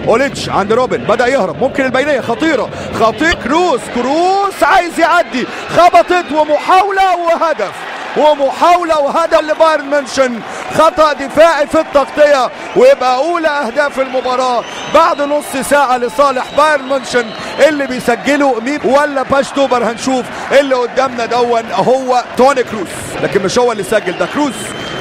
اوليتش عند روبن، بدا يهرب، ممكن البينية خطيرة، خطير، كروس، كروس عايز يعدي، خبطت ومحاولة وهدف، ومحاولة وهدف لبايرن ميونشن. خطأ دفاعي في التغطية، ويبقى أولى أهداف المباراة بعد نص ساعة لصالح بايرن ميونشن اللي بيسجلوا مين ولا باشتوبر. هنشوف اللي قدامنا دون هو توني كروس، لكن مش هو اللي سجل، ده كروس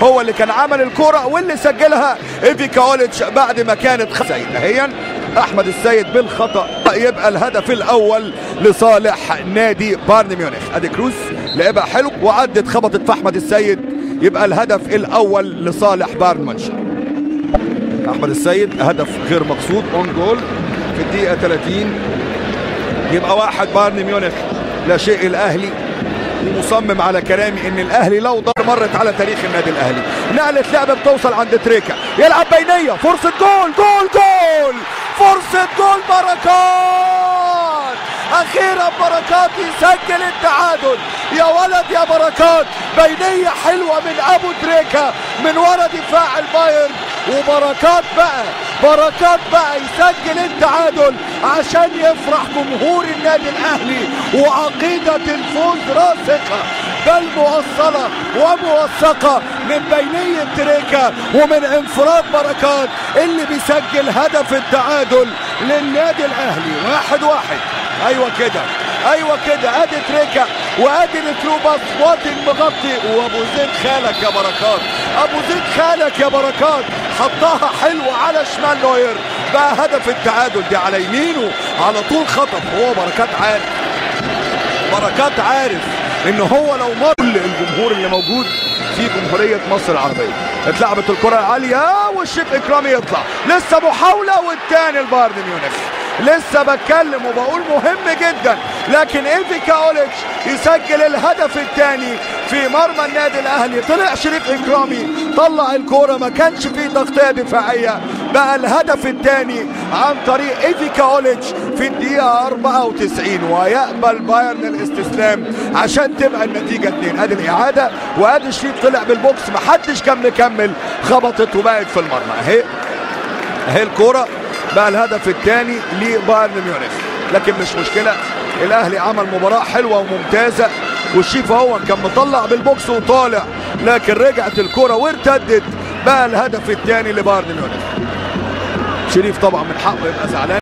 هو اللي كان عمل الكرة واللي سجلها إيفيكا أوليتش بعد ما كانت سيد. اهيا أحمد السيد بالخطأ، يبقى الهدف الأول لصالح نادي بايرن ميونخ. أدي كروس لعبها حلو وعدت خبطت في أحمد السيد، يبقى الهدف الأول لصالح بايرن ميونخ. أحمد السيد هدف غير مقصود، own goal في الدقيقة 30، يبقى واحد بايرن ميونخ لا شيء. الأهلي ومصمم على كلامي ان الاهلي لو ضر مرت على تاريخ النادي الاهلي. نقلة لعبه بتوصل عند تريكا، يلعب بينيه، فرصة جول جول جول، فرصة جول بركات، اخيرا بركات يسجل التعادل. يا ولد يا بركات، بينيه حلوة من ابو تريكا من ورا دفاع البايرن، وبركات بقى، بركات بقى يسجل التعادل عشان يفرح جمهور النادي الاهلي. وعقيدة الفوز راسخة بل موصله وموثقه من بينيه تريكا ومن انفراد بركات اللي بيسجل هدف التعادل للنادي الاهلي. 1-1. ايوه كده، ايوه كده، ادي تريكا وادي ال through pass، وادي المغطي، وابو زيد خالك يا بركات، ابو زيد خالك يا بركات، حطها حلوة على شمال نوير، بقى هدف التعادل. دي على يمينه على طول خطف، هو بركات عارف، بركات عارف ان هو لو مر الجمهور اللي موجود في جمهورية مصر العربية. اتلعبت الكره العالية والشيف اكرامي يطلع، لسه محاولة والثاني لبايرن ميونخ. لسه بتكلم وبقول مهم جدا، لكن ايفيكا اوليتش يسجل الهدف الثاني في مرمى النادي الاهلي. طلع شريف اكرامي طلع الكورة، ما كانش فيه تغطيه دفاعية، بقى الهدف الثاني عن طريق ايفيكا اوليتش في الدقيقة 94، ويقبل بايرن الاستسلام عشان تبقى النتيجة 2. ادي الاعادة، وادي شريف طلع بالبوكس، ما حدش كان مكمل، خبطت وبقت في المرمى. اهي اهي الكورة، بقى الهدف الثاني لبايرن ميونخ، لكن مش مشكلة، الاهلي عمل مباراة حلوة وممتازة، والشيف هو كان مطلع بالبوكس وطالع، لكن رجعت الكره وارتدت، بقى الهدف الثاني لبايرن ميونخ. شريف طبعا من حقه يبقى زعلان.